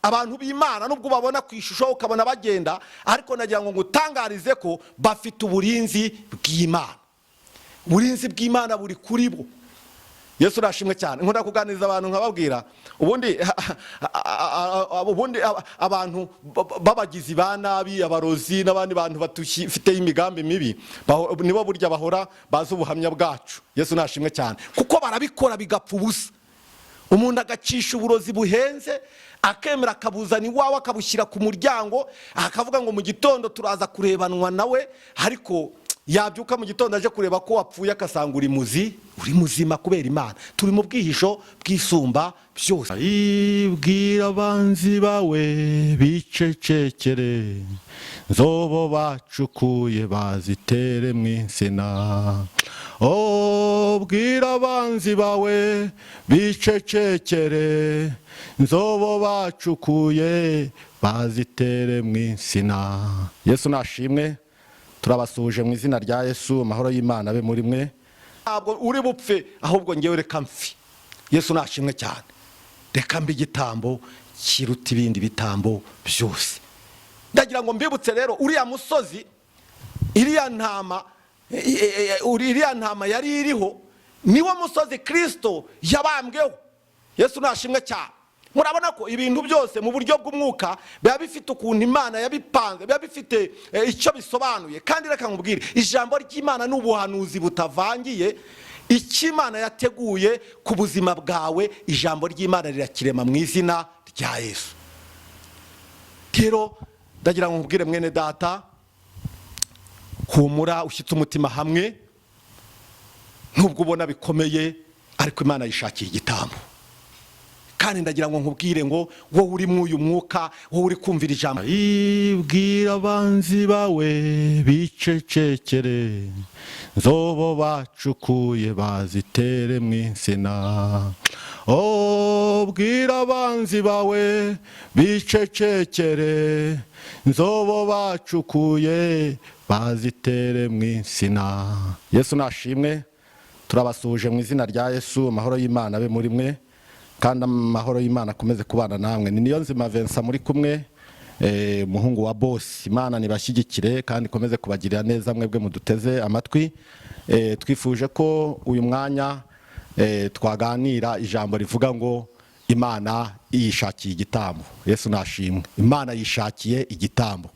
Abantu b'Imana, nubwo ubabona ku ishusho ukabona bagenda, ariko nagira ngo ngutangarize ko bafite uburinzi bw'Imana. Uburinzi bw'Imana buri kuri bo. Yesu urashimwe cyane. Nkunda kuganiriza abantu nkababwira, ubundi abantu b'abagizi ba nabi, abarozi n'abandi bantu batufiteho imigambi mibi, nibo burya bahora bazi ubuhamya bwacu. Yesu nashimwe cyane, kuko barabikora bigapfa ubusa. Umuntu agacisha uburozi buhenze, akemera akabuzana iwawe, akabushyira ku muryango, akavuga ngo mu gitondo turaza kurebanwa nawe, ariko yabyuka mu gitondo aje kureba ko wapfuye, akasanga uri uri muzima kubera Imana. Turi mu bwihisho bw'Isumba Byose. Ibwira abanzi bawe bicecekere, nzobo bacukuye bazitere mu insina. Oh, bwira abanzi bawe bicecekere, nzobo bacukuye bazitere mu insina. Yesu nashimwe. Turabasuhuje mu izina rya Yesu. Amahoro y'Imana abe muri mwe. Ntabwo uri bupfe, ahubwo ngewe reka mfi. Yesu nashimwe cyane. Reka mbe igitambo kiruta ibindi bitambo byose. Ndagira ngo mbibutse rero, uriya musozi, iriya ntama yari iriho, niwo musozi Kirisito yabambweho. Yesu nashimwe cyane. Murabona ko ibintu byose mu buryo bw'umwuka biba bifite ukuntu Imana yabipanze, biba bifite icyo bisobanuye. Kandi reka nkubwire, ijambo ry'Imana ni ubuhanuzi butavangiye. Icyo Imana yateguye ku buzima bwawe, ijambo ry'Imana rirakirema mu izina rya Yesu. Rero ndagira ngo nkubwire, mwene data, humura, ushyitse umutima hamwe. Nubwo ubona bikomeye, ariko Imana yishakiye igitambo. Kandi ndagira ngo nkubwire ngo wowe uri muri uyu mwuka, wowe uri kumvira ijambo, ibwira abanzi bawe bicecekere, nzobo bacukuye bazitere mu insina. Oh, bwira abanzi bawe bicecekere, nzobo bacukuye bazitere mu insina. Yesu nashimwe. Turabasuhuje mu izina rya Yesu. Amahoro y'Imana abe muri mwe, kandi amahoro y'Imana akomeze kubana namwe. Ni Niyonzima Vincent muri kumwe, umuhungu wa bosi. Imana nibashyigikire kandi ikomeze kubagirira neza mwebwe muduteze amatwi. Twifuje ko uyu mwanya twaganira ijambo rivuga ngo Imana yishakiye igitambo. Yesu nashimwe. Imana yishakiye igitambo.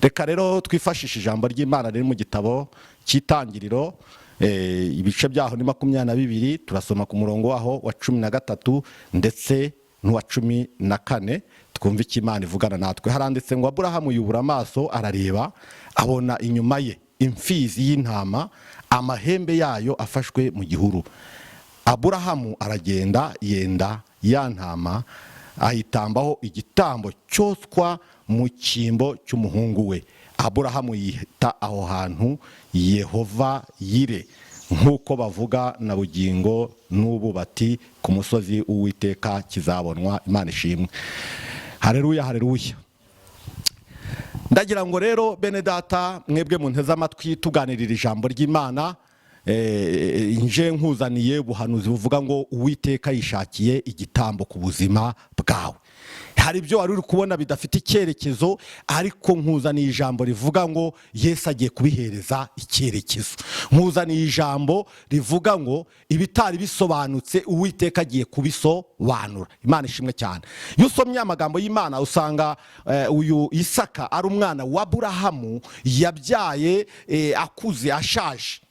Reka rero twifashishe ijambo ry'Imana riri mu gitabo cy'Itangiriro, ibice byaho ni 22. Turasoma ku murongo waho wa 13 ndetse n'uwa 14, twumve icyo Imana ivugana natwe. Haranditse ngo: "Aburahamu yubura amaso arareba, abona inyuma ye imfizi y'intama, amahembe yayo afashwe mu gihuru. Aburahamu aragenda, yenda ya ntama, ayitambaho igitambo cyoswa mu cyimbo cy'umuhungu we. Aburahamu yita aho hantu Yehova Yire, nk'uko bavuga na bugingo n'ubu bati: 'Ku musozi w'Uwiteka kizabonwa.'" Imana ishimwe. Hareruya, hareruya. Ndagira ngo rero, bene data, mwebwe munteze amatwi tuganirira ijambo ry'Imana, nje nkuzaniye ubuhanuzi buvuga ngo Uwiteka yishakiye igitambo ku buzima bwawe. Hari ibyo wari uri kubona bidafite icyerekezo, ariko nkuzaniye ijambo rivuga ngo Yesu agiye kubihereza icyerekezo. Nkuzaniye ijambo rivuga ngo ibitari bisobanutse, Uwiteka agiye kubisobanura. Imana ishimwe cyane. Iyo usomye amagambo y'Imana, usanga uyu Isaka ari umwana wa Aburahamu yabyaye akuze, ashaje.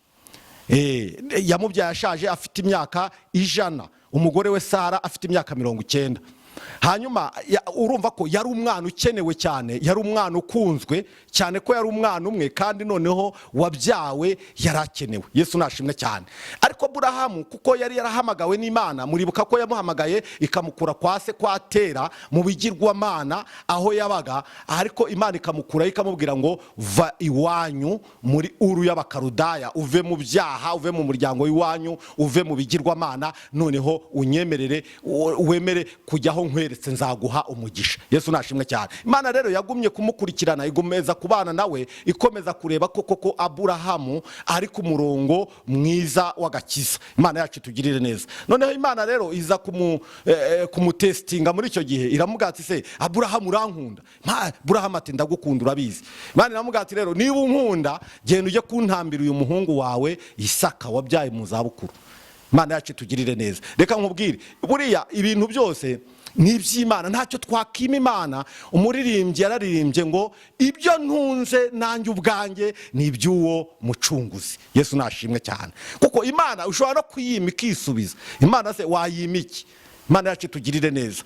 Yamubyaye ashaje, afite imyaka 100, umugore we Sara afite imyaka 90. Hanyuma urumva ko yari umwana ukenewe cyane, yari umwana ukunzwe cyane, ko yari umwana umwe kandi noneho wabyawe, yari akenewe. Yesu nashimwe cyane. Ariko Burahamu, kuko yari yarahamagawe n'Imana, muribuka ko yamuhamagaye ikamukura kwa se kwa Tera mu bigirwamana aho yabaga, ariko Imana ikamukuraho, ikamubwira ngo: "Va iwanyu muri Uru y'Abakarudaya, uve mu byaha, uve mu muryango w'iwanyu, uve mu bigirwamana, noneho unyemerere, wemere kujyaho." nkweretse nzaguha umugisha. Yesu nashimwe cyane. Imana rero yagumye kumukurikirana, igomeza kubana nawe, ikomeza kureba ko koko Aburahamu ari ku murongo mwiza w'agakiza. Imana yacu itugirire neza. Noneho Imana rero iza kumutesitinga muri icyo gihe, iramubwira ati: "Se Aburahamu, urankunda?" Aburahamu ati: "Ndagukunda, urabizi." Imana iramubwira ati: "Rero niba unkunda, genda ujye kuntambira uyu muhungu wawe Isaka wabyaye mu zabukuru." Imana yacu itugirire neza. Reka nkubwire, buriya ibintu byose ni iby'Imana, ntacyo twakima Imana. Umuririmbyi yararirimbye ngo: "Ibyo ntunze nanjye ubwanjye ni iby'uwo mucunguzi." Yesu nashimwe cyane, kuko Imana ushobora no kuyima ikisubiza. Imana se wayima iki? Imana yacu itugirire neza.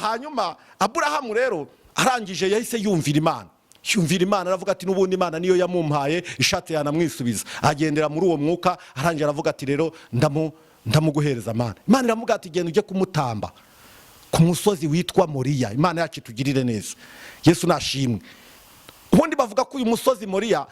Hanyuma Aburahamu rero arangije yahise yumvira Imana, yumvira Imana, aravuga ati: "N'ubundi Imana niyo yamumpaye, ishatse yanamwisubiza." Agendera muri uwo mwuka. Arangije aravuga ati: "Rero ndamuguhereza, Mana." Imana iramubwira ati: "Genda ujye kumutamba ku musozi witwa Moriya." Imana yacu itugirire neza. Yesu nashimwe. Ubundi bavuga ko uyu musozi Moriya,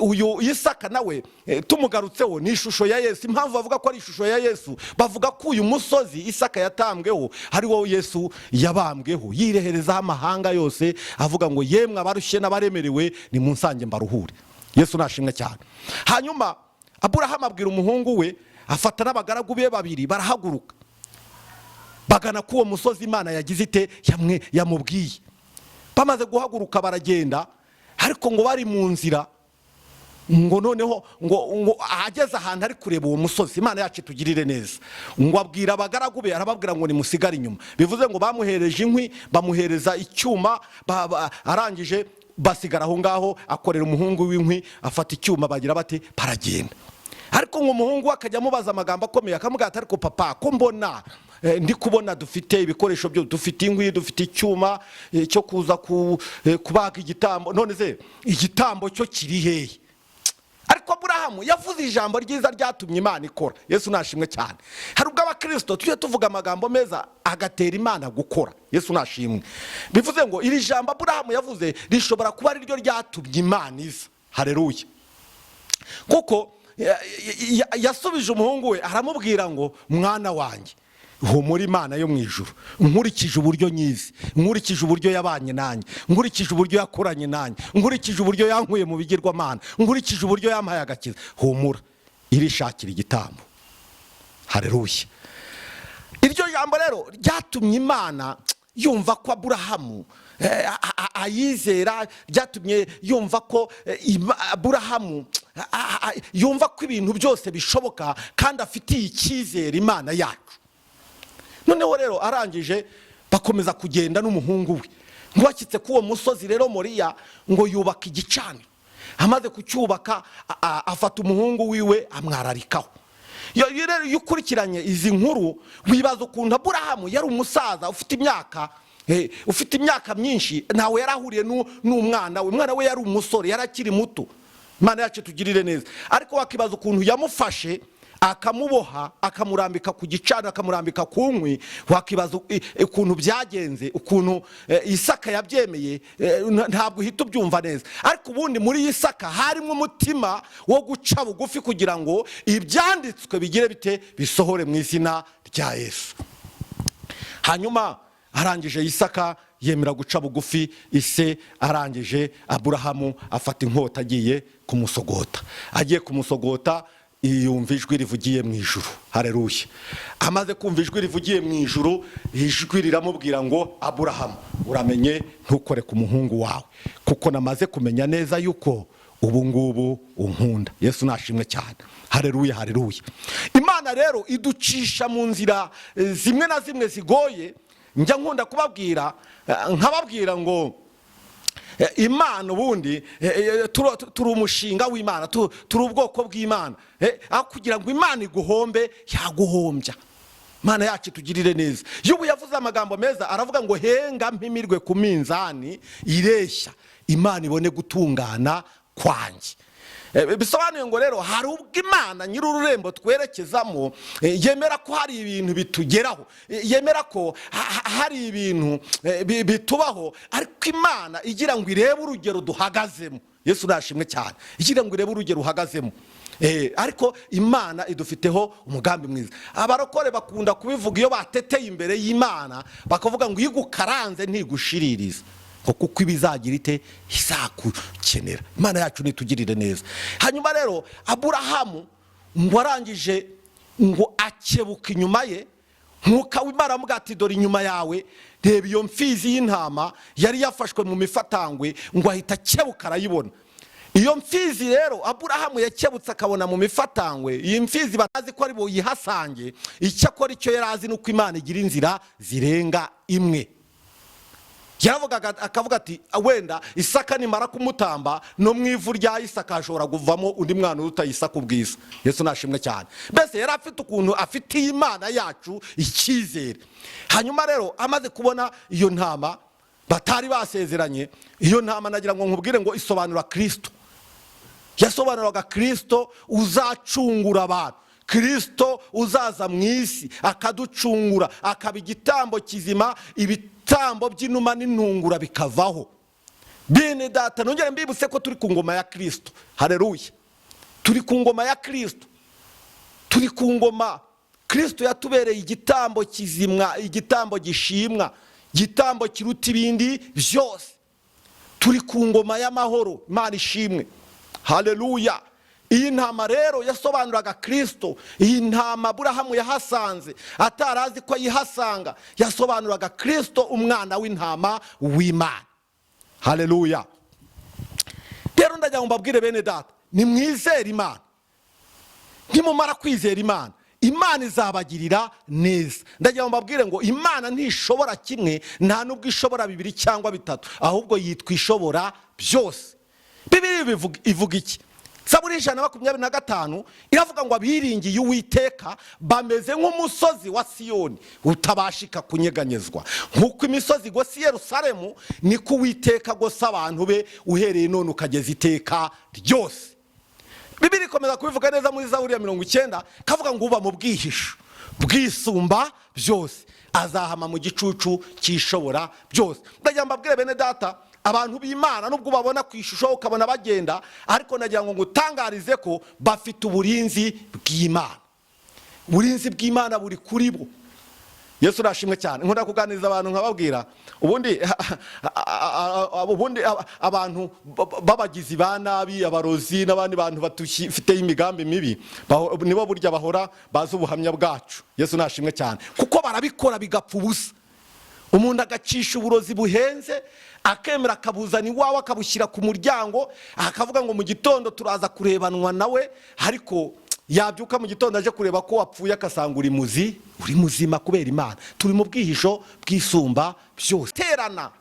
uyu Isaka nawe, tumugarutseho, ni ishusho ya Yesu. Impamvu bavuga ko ari ishusho ya Yesu, bavuga ko uyu musozi Isaka yatambweho ari wo Yesu yabambweho, yireherezaho amahanga yose, avuga ngo: "Yemwe abarushye n'abaremerewe, ni munsange mbaruhure." Yesu nashimwe cyane. Hanyuma Aburahamu abwira umuhungu we, afata n'abagaragu be babiri, barahaguruka bagana k'uwo musozi Imana yagize ite? Yamubwiye. Bamaze guhaguruka baragenda, ariko ngo bari mu nzira, ngo noneho ngo ahageze ahantu ari kureba uwo musozi, Imana yacu itugirire neza, ngo abwira abagaragu be, arababwira ngo nimusigare inyuma. Bivuze ngo bamuhereje inkwi, bamuhereza icyuma, arangije basigara aho ngaho, akorera umuhungu w'inkwi, afata icyuma, bagira bati baragenda. Ariko ngo umuhungu we akajya amubaza amagambo akomeye, akamubwira ati: "Ariko papa, ko mbona ndi kubona dufite ibikoresho byo, dufite inkwi, dufite icyuma cyo kuza kubaga igitambo, none se igitambo cyo kiri hehe?" Ariko Aburahamu yavuze ijambo ryiza ryatumye Imana ikora. Yesu nashimwe cyane. Hari ubwo abakirisito tujye tuvuga amagambo meza agatera Imana gukora. Yesu nashimwe. Bivuze ngo iri jambo Aburahamu yavuze rishobora kuba ari ryo ryatumye Imana iza. Hareruya! Kuko yasubije umuhungu we, aramubwira ngo: "Mwana wanjye, humura, Imana yo mu ijuru, nkurikije uburyo nyizi, nkurikije uburyo yabanye nanjye, nkurikije uburyo yakoranye nanjye, nkurikije uburyo yankuye mu bigirwamana, nkurikije uburyo yampaye agakiza, humura, irishakira igitambo." Hareruya! Iryo jambo rero ryatumye Imana yumva ko Aburahamu ayizera, ryatumye yumva ko Aburahamu yumva ko ibintu byose bishoboka kandi afitiye icyizere Imana yacu. Noneho rero arangije bakomeza kugenda n'umuhungu we, ngo bashyitse k'uwo musozi rero Moriya, ngo yubaka igicaniro. Amaze kucyubaka, afata umuhungu wiwe amwararikaho. Iyo rero iyo ukurikiranye izi nkuru, wibaza ukuntu Aburahamu yari umusaza ufite imyaka myinshi, ntawe yari ahuriye n'umwana we. Umwana we yari umusore, yari akiri muto. Imana yacu tugirire neza. Ariko wakibaza ukuntu yamufashe, akamuboha, akamurambika ku gicaniro, akamurambika ku nkwi. Wakibaza ukuntu byagenze, ukuntu Isaka yabyemeye. Ntabwo uhita ubyumva neza, ariko ubundi muri Isaka harimo umutima wo guca bugufi kugira ngo ibyanditswe bigire bite? Bisohore mu izina rya Yesu. Hanyuma arangije Isaka yemera guca bugufi ise. Arangije Aburahamu afata inkota agiye kumusogota. Agiye kumusogota, yumva ijwi rivugiye mu ijuru. Hareruya! Amaze kumva ijwi rivugiye mu ijuru, ijwi riramubwira ngo: "Aburahamu, uramenye ntukore ku muhungu wawe, kuko namaze kumenya neza yuko ubu ngubu unkunda." Yesu nashimwe cyane. Hareruya, hareruya! Imana rero iducisha mu nzira zimwe na zimwe zigoye. Njya nkunda kubabwira, nkababwira ngo Imana ubundi, turi umushinga w'Imana, turi ubwoko bw'Imana. Aho kugira ngo Imana iguhombe, yaguhombya. Imana yacu itugirire neza. Iyo ubu yavuze amagambo meza, aravuga ngo: "Henga mpimirwe ku minzani ireshya, Imana ibone gutungana kwanjye." Bisobanuye ngo rero hari ubwo Imana nyir'ururembo twerekezamo yemera ko hari ibintu bitugeraho, yemera ko hari ibintu bitubaho, ariko Imana igira ngo irebe urugero duhagazemo. Yesu nashimwe cyane. Igira ngo irebe urugero uhagazemo. Ariko Imana idufiteho umugambi mwiza. Abarokore bakunda kubivuga iyo bateteye imbere y'Imana, bakavuga ngo iyo igukaranze ntigushiririza, ngo kuko ibizagira ite? Izagukenera. Imana yacu nitugirire neza. Hanyuma rero Aburahamu ngo arangije ngo akebuka inyuma ye, Mwuka w'Imana aramubwira ati: "Dore inyuma yawe, reba iyo mfizi y'intama yari yafashwe mu mifatangwe." Ngo ahita akebuka arayibona. Iyo mfizi rero Aburahamu yakebutse akabona mu mifatangwe, iyi mfizi batazi ko ari buyihasange. Icyakora icyo yari azi ni uko Imana igira inzira zirenga imwe. Yaravugaga akavuga ati: "Wenda Isaka nimara kumutamba, no mu ivu rya Isaka hashobora kuvamo undi mwana uruta Isaka ubwiza." Yesu nashimwe cyane. Mbese yari afite ukuntu afitiye Imana yacu icyizere. Hanyuma rero amaze kubona iyo ntama batari basezeranye, iyo ntama nagira ngo nkubwire ngo isobanura Kirisito. Yasobanuraga Kirisito uzacungura abantu, Kirisito uzaza mu isi akaducungura, akaba igitambo kizima, ibitambo by'inuma n'intungura bikavaho. Bene data, nongere mbibutse ko turi ku ngoma ya Kirisito. Hareruya! Turi ku ngoma ya Kirisito, turi ku ngoma. Kirisito yatubereye igitambo kizimwa, igitambo gishimwa, igitambo kiruta ibindi byose. Turi ku ngoma y'amahoro. Imana ishimwe, hareruya! Iyi ntama rero yasobanuraga Kirisito. Iyi ntama Aburahamu yahasanze atari azi ko ayihasanga yasobanuraga Kirisito, umwana w'intama w'Imana. Hareruya! Rero ndagira ngo mbabwire, bene data, nimwizere Imana. Nimumara kwizera Imana, Imana izabagirira neza. Ndagira ngo mbabwire ngo Imana ntishobora kimwe, nta n'ubwo ishobora bibiri cyangwa bitatu, ahubwo yitwa Ishobora byose. Bibiri ivuga iki? Zaburi 125 iravuga ngo: "Abiringiye Uwiteka bameze nk'umusozi wa Siyoni utabashika kunyeganyezwa. Nk'uko imisozi igose i Yerusalemu, niko Uwiteka agose abantu be, uhereye none ukageza iteka ryose." Bibiri ikomeza kubivuga neza muri Zaburi ya 90, kavuga ngo: "Uba mu bwihisho bwisumba byose azahama mu gicucu cy'Ishobora byose." Ndagira ngo mbabwire, bene data, abantu b'Imana, nubwo ubabona ku ishusho ukabona bagenda, ariko nagira ngo ngutangarize ko bafite uburinzi bw'Imana. Uburinzi bw'Imana buri kuri bo. Yesu urashimwe cyane. Nkunda kuganiriza abantu nkababwira, ubundi abantu b'abagizi ba nabi, abarozi n'abandi bantu badufiteho imigambi mibi, nibo burya bahora bazi ubuhamya bwacu. Yesu nashimwe cyane, kuko barabikora bigapfa ubusa. Umuntu agacisha uburozi buhenze, akemera akabuzana iwawe, akabushyira ku muryango, akavuga ngo mu gitondo turaza kurebanwa nawe, ariko yabyuka mu gitondo aje kureba ko wapfuye, akasanga uri muzi, uri muzima kubera Imana. Turi mu bwihisho bwisumba byose. Terana,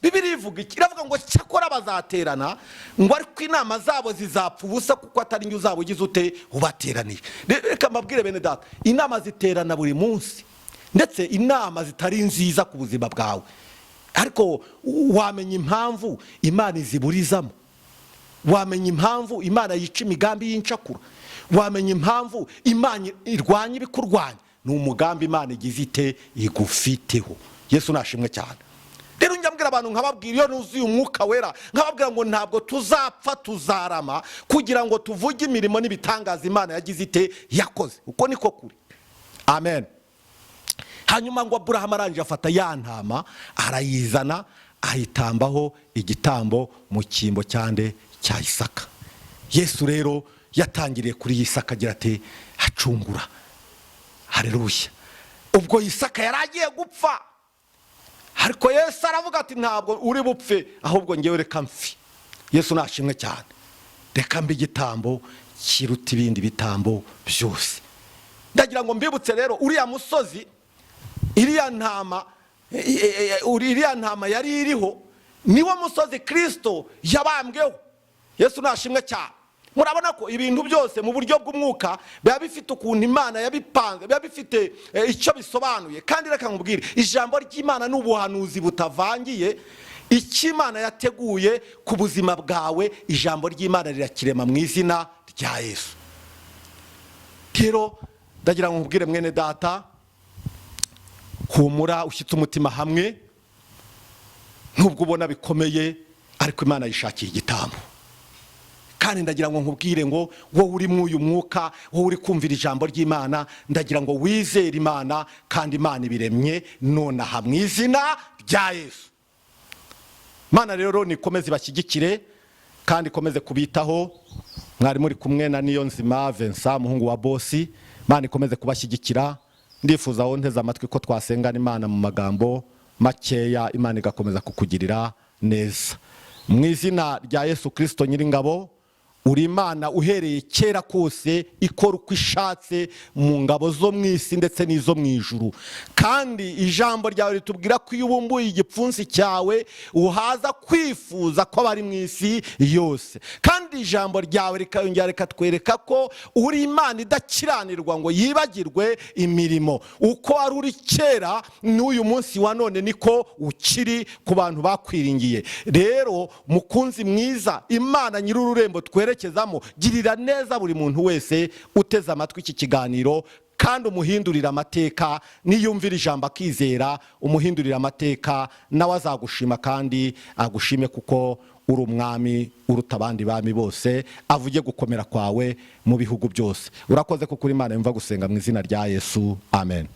Bibiri ivuga iki? Iravuga ngo: "Cyakora bazaterana, ngo ariko inama zabo zizapfa ubusa, kuko atari njye uzaba ugize ute? Ubateraniye." Reka mbabwire, bene data, inama ziterana buri munsi, ndetse inama zitari nziza ku buzima bwawe, ariko wamenya impamvu Imana iziburizamo? Wamenya impamvu Imana yica imigambi y'incakura? Wamenya impamvu Imana irwanya ibikurwanya? Ni umugambi Imana igize ite? Igufiteho. Yesu nashimwe cyane. Rero njya mbwira abantu, nkababwira iyo nuzuye Umwuka Wera, nkababwira ngo ntabwo tuzapfa, tuzarama kugira ngo tuvuge imirimo n'ibitangaza Imana yagize ite? Yakoze. Uko niko kuri. Amen. Hanyuma ngo Aburahamu arangije afata ya ntama, arayizana, ayitambaho igitambo mu cyimbo cyande? Cya Isaka. Yesu rero yatangiriye kuri Isaka, agira ati acungura. Hareruya! Ubwo Isaka yari agiye gupfa, ariko Yesu aravuga ati: "Ntabwo uri bupfe, ahubwo ngewe reka mfi." Yesu nashimwe cyane. "Reka mbe igitambo kiruta ibindi bitambo byose." Ndagira ngo mbibutse rero uriya musozi iriya ntama yari iriho, niwo musozi Kirisito yabambweho. Yesu nashimwe cyane. Murabona ko ibintu byose mu buryo bw'umwuka biba bifite ukuntu Imana yabipanze, biba bifite icyo bisobanuye. Kandi reka nkubwire, ijambo ry'Imana ni ubuhanuzi butavangiye. Icyo Imana yateguye ku buzima bwawe, ijambo ry'Imana rirakirema mu izina rya Yesu. Rero ndagira ngo nkubwire, mwene data, humura, ushyitse umutima hamwe. Nubwo ubona bikomeye, ariko Imana yishakiye igitambo. Kandi ndagira ngo nkubwire ngo wowe uri muri uyu mwuka, wowe uri kumvira ijambo ry'Imana, ndagira ngo wizere Imana, kandi Imana ibiremye nonaha mu izina rya Yesu. Imana rero nikomeze ibashyigikire kandi ikomeze kubitaho. Mwari muri kumwe na Niyonzima Vincent, umuhungu wa bosi. Imana ikomeze kubashyigikira. Ndifuza aho nteze amatwi ko twasengana Imana mu magambo makeya, Imana igakomeza kukugirira neza. Mu izina rya Yesu Kirisito Nyiringabo, uri Imana uhereye kera kose, ikora uko ishatse mu ngabo zo mu isi ndetse n'izo mu ijuru. Kandi ijambo ryawe ritubwira ko iyo ubumbuye igipfunsi cyawe uhaza kwifuza ko abari mu isi yose. Kandi ijambo ryawe rikongera rikatwereka ko uri Imana idakiranirwa ngo yibagirwe imirimo. Uko wari uri kera, n'uyu munsi wa none niko ukiri ku bantu bakwiringiye. Rero mukunzi mwiza, Imana nyir'ururembo twerekezamo, girira neza buri muntu wese uteze amatwi iki kiganiro, kandi umuhindurire amateka. Niyumvira ijambo akizera, umuhindurire amateka, nawe azagushima kandi agushime kuko uri umwami uruta abandi bami bose, avuge gukomera kwawe mu bihugu byose. Urakoze kuko uri Imana yumva gusenga. Mu izina rya Yesu, amen.